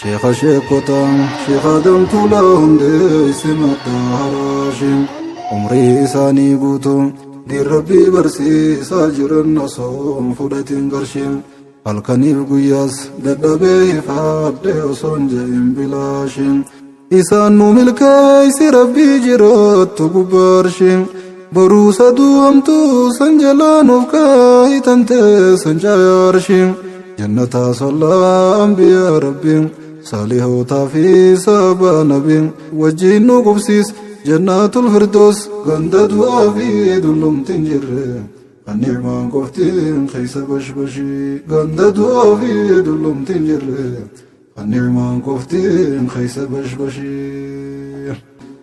Sheekha sheekotaa Sheekh Adam Tuulaa hundeesse madda haraashii umrii isaanii guutuu diin rabbii barsiisaa jiran osoo hin fudhatin qarshii halkaniif guyyaas dadhabee ifaadhe osoo hin je'in bilaashii isaan nu milkeessi rabbii jiraattu gubbaarshii boruu saduu hamtuu san jalaa nuuf kaahitan teessan caayaarshii jannataa sollaa anbiyaa rabbiin saalihootaa fi saaba nabiin wajjiin nu qubsiis jannaatul firdoos ganda du'aa fi dullumtiin jirre kan ni'maan qoftiin keessa bashbashii ganda du'aa fi dullumtiin jirre kan ni'maan qoftiin keessa bashbashii.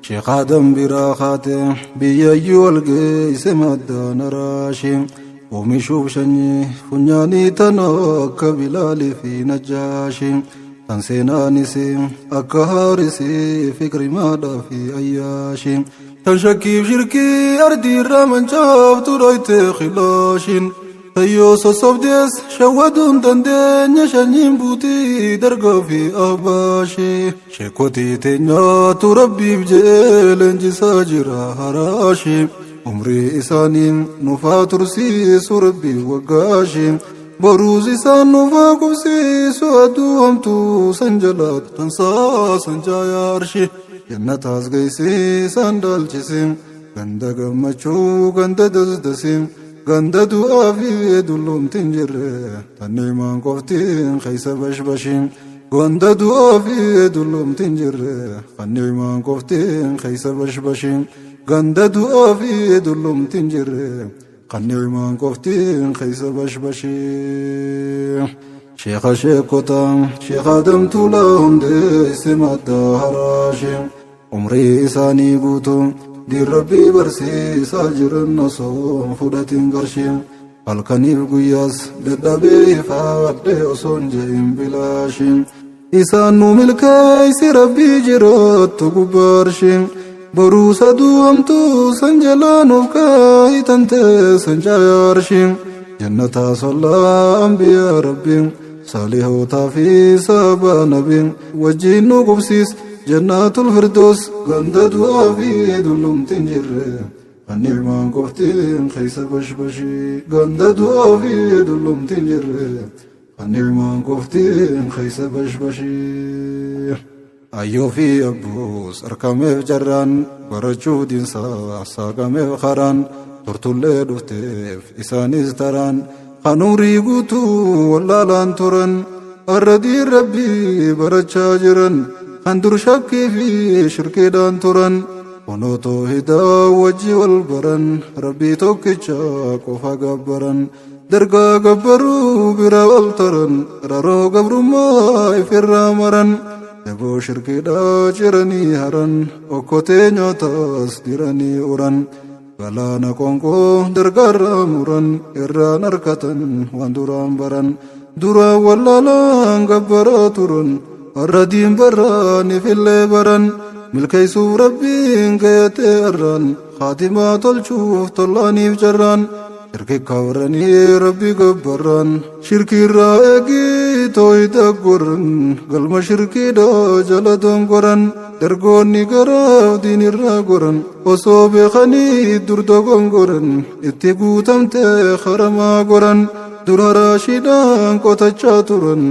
Sheekh Adam biraa kaate biyyayyuu wal geesse maddaan araashii oomishuuf sanyii funyaanii tana akka Bilaalii fi Najjaashii tan seenaanis akka Haarisii Fikrimaadhaa fi Ayyaashii tan shakkiif shirkii ardiirra mancaaftu dhoyte khilaashiin tayyoo sossobdees shawwaduun dandeenya shanyiin buutii dargaa fi ahbaashii sheekotii teenyaatu rabbiif jee leenjisaa jira haraashii umrii isaanii nufaa tursiisu rabbii waggaashii boruus isaan nufaa qubsiisu aduu hamtuu san jalaa tansaa san caayaarshii jannataas geessisaan dhaalchisi ganda gammachuu ganda dasdasi ganda du'aa fi dullumtiin jirre tan ni'maan qoftiin keessa bashbashiin ganda du'aa fi dullumtiin jirre kan ni'maan qoftiin keessa bashbashiin ganda du'aa fi dullumtiin jirre kan ni'maan qoftiin keessa bashbashii. Sheekha sheekotaa Sheekh Adam Tuulaa hundeesse madda haraashii umrii isaanii guutuu diin rabbii barsiisaa jiran osoo hin fudhatin qarshii halkaniif guyyaas dadhabee ifaadhe osoo hin je'in bilaashii isaan nu milkeessi rabbii jiraattu gubbaarshii boruu saduu hamtuu san jalaa nuuf kaahitan teessan caayaarshii jannataa sollaa anbiyaa rabbiin saalihootaa fi saaba nabiin wajjiin nu qubsiis jannaatul firdoos ganda du'aa fi dullumtiin jirre kan ni'maan qoftiin keessa bashbashii ganda du'aa fi dullumtiin jirre kan ni'maan qoftiin keessa bashbashii. Ayyoo fi abbuus arkameef jarraan barachuuf diinsaa saaqameef karaan turtullee dhufteef isaanis taraan kan umrii guutuu wallaalaan turan har'a diin rabbii barachaa jiran kan dur shakkii fi shirkiidhaan turan kunoo toohidaa wajji wal baran rabbii tokkicha qofa gabbaran dargaa gabbaruu bira ol taran raroo gabrummaa ifirraa maran daboo shirkiidhaa ciranii haran okkotee nyaataas diranii uran galaana qoonqoo dargaarraa muran irraan harkatan waan duraan baran duraan wallaalaan gabbaraa turan har'a diin barraan ifillee baran milkeessuuf rabbiin gayatee har'aan khaatimaa tolchuuf tollaaniif carraan shirki kawaranii rabbi gabbarraan shirkiirraa eegii tooyida goran galma shirkiidha jala dongoran dargoonni garaaf diinirraa goran osoo beekanii dur dogongoran itti guutamte haramaa goran dur haraashiidhaan qotachaa turan.